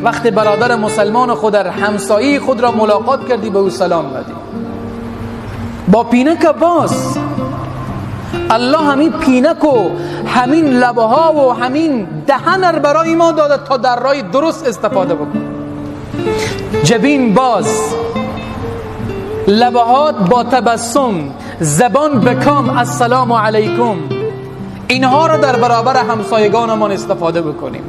وقتی برادر مسلمان خود در همسایه خود را ملاقات کردی به او سلام بدی با پینک باز. الله همین پینک و همین لبه ها و همین دهن برای ما داده تا در راه درست استفاده بکن. جبین باز، لبهات با تبسم، زبان بکام السلام علیکم، اینها را در برابر همسایگانمان استفاده بکنیم.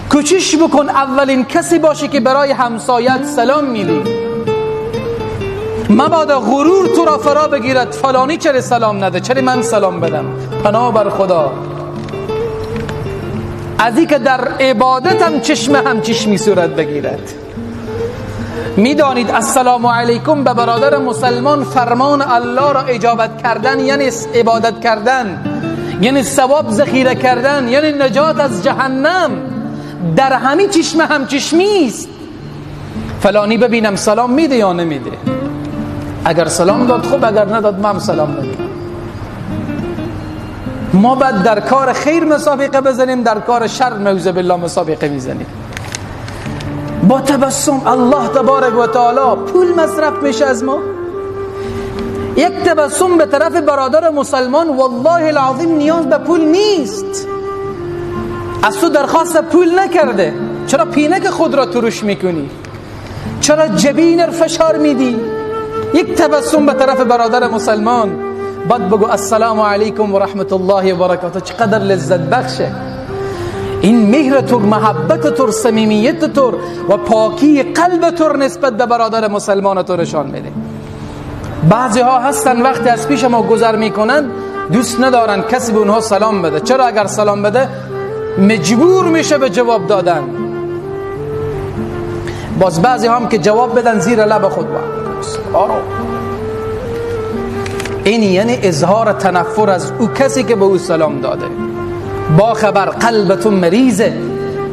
کوشش بکن اولین کسی باشی که برای همسایت سلام میدی. مبادا غرور تو را فرا بگیرد، فلانی چرا سلام نده، چرا من سلام بدم. پناه بر خدا از این که در عبادتم چشم هم چشمی صورت بگیرد. میدانید السلام علیکم به برادر مسلمان فرمان الله را اجابت کردن یعنی عبادت کردن، یعنی ثواب ذخیره کردن، یعنی نجات از جهنم. در همین چشم هم چشمی است. فلانی ببینم سلام میده یا نمیده، اگر سلام داد خوب، اگر نداد ما هم سلام ندیم. ما باید در کار خیر مسابقه بزنیم، در کار شر نعوذ بالله مسابقه میزنیم. با تبسم الله تبارک و تعالی پول مصرف میشه از ما. یک تبسم به طرف برادر مسلمان والله العظیم نیاز به پول نیست. از تو درخواست پول نکرده، چرا پینک خود را ترش میکنی؟ چرا جبین را فشار میدی؟ یک تبسم به طرف برادر مسلمان، بعد بگو السلام علیکم و رحمت الله و برکاته. چقدر لذت بخشه این مهر تو، محبت تو، صمیمیت تو و پاکی قلب تو نسبت به برادر مسلمان تو نشان میده. بعضی ها هستن وقتی از پیش ما گذر میکنن دوست ندارن کسی به اونها سلام بده. چرا؟ اگر سلام بده مجبور میشه به جواب دادن. باز بعضی هم که جواب بدن زیر لب خود آرو. این یعنی اظهار تنفر از او کسی که به او سلام داده. با خبر قلبتون مریضه،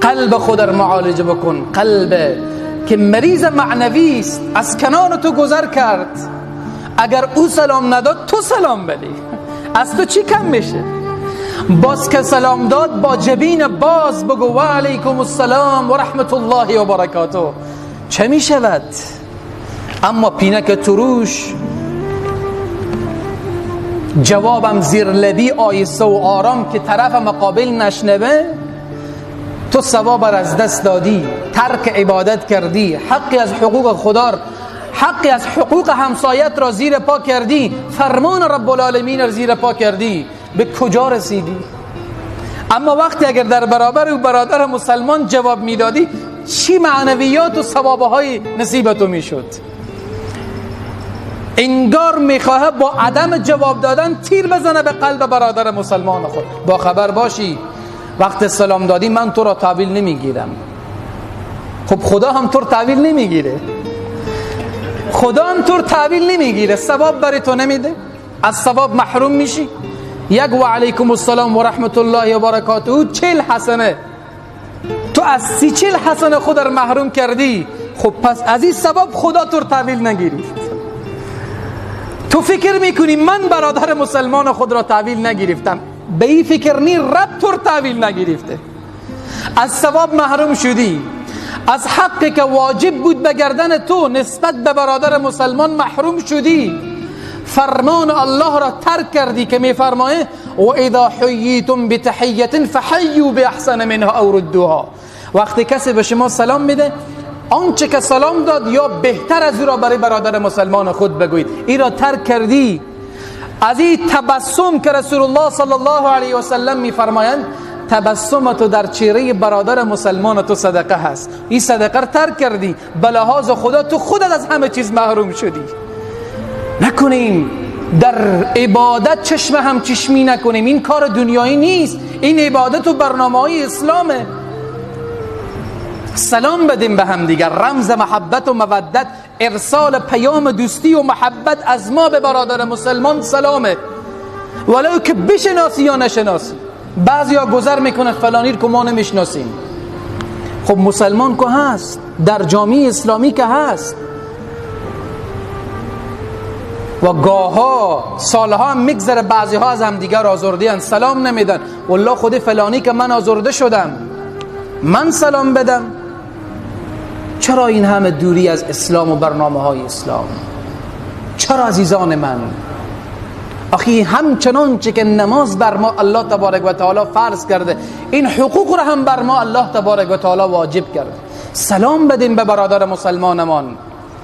قلب خود را معالجه بکن. قلب که مریض معنوی است از کنار تو گذر کرد، اگر او سلام نداد تو سلام بدی، از تو چی کم میشه؟ باز که سلام داد با جبین باز بگو و علیکم السلام و رحمت الله و برکاته. چه میشود؟ اما پینک تروش، جوابم زیر لبی آیسته و آرام که طرف مقابل نشنوه، تو ثواب از دست دادی، ترک عبادت کردی، حقی از حقوق خدا، حقی از حقوق همسایت را زیر پا کردی، فرمان رب العالمین را زیر پا کردی. به کجا رسیدی؟ اما وقتی اگر در برابر او برادر مسلمان جواب میدادی چی معنویات و ثوابهای نصیب تو میشد؟ انگار میخواه با عدم جواب دادن تیر بزنه به قلب برادر مسلمان خود. با خبر باشی وقت سلام دادی من تو را تحویل نمیگیرم. خب خدا هم تو را تحویل نمیگیره، خدا هم تو را تحویل نمیگیره، ثواب برای تو نمیده، از ثواب محروم میشی. یک و علیکم السلام و رحمت الله و برکاته 40 حسنه، تو از 30-40 حسنه خود را محروم کردی. خب پس از این ثواب خدا تو را تحویل نگرفت. تو فکر میکنی من برادر مسلمان خود را تحویل نگرفتم، به این فکر نی رب تو را تحویل نگرفته. از ثواب محروم شدی، از حقی که واجب بود به گردن تو نسبت به برادر مسلمان محروم شدی. فرمان الله را ترک کردی که میفرمایه و اذا حییتم بتحیه فحیوا باحسن منها او ردوها. وقتی کسی به شما سلام میده، آنچه که سلام داد یا بهتر از او را برای برادر مسلمان خود بگویید. این را ترک کردی. از این تبسم که رسول الله صلی الله علیه و سلم میفرمایند تبسم تو در چهره برادر مسلمان تو صدقه هست، این صدقه را ترک کردی. به لحاظ خدا تو خودت از همه چیز محروم شدی. نکنیم در عبادت چشم هم چشمی نکنیم. این کار دنیایی نیست، این عبادت و برنامه های اسلامه. سلام بدیم به هم دیگر، رمز محبت و مودت، ارسال پیام دوستی و محبت از ما به برادر مسلمان سلامه، ولو که بشناسی یا نشناسی. بعضیا گذر میکنن فلانی رو که ما نمیشناسیم. خب مسلمان که هست، در جامعه اسلامی که هست، و گاها سالها هم میگذره بعضی ها از همدیگر آزرده اند، سلام نمیدن. والله خود فلانی که من آزرده شدم من سلام بدم. چرا این همه دوری از اسلام و برنامه های اسلام؟ چرا عزیزان من؟ آخی همچنان چه که نماز بر ما الله تبارک و تعالی فرض کرده، این حقوق را هم بر ما الله تبارک و تعالی واجب کرده. سلام بدیم به برادر مسلمانمان.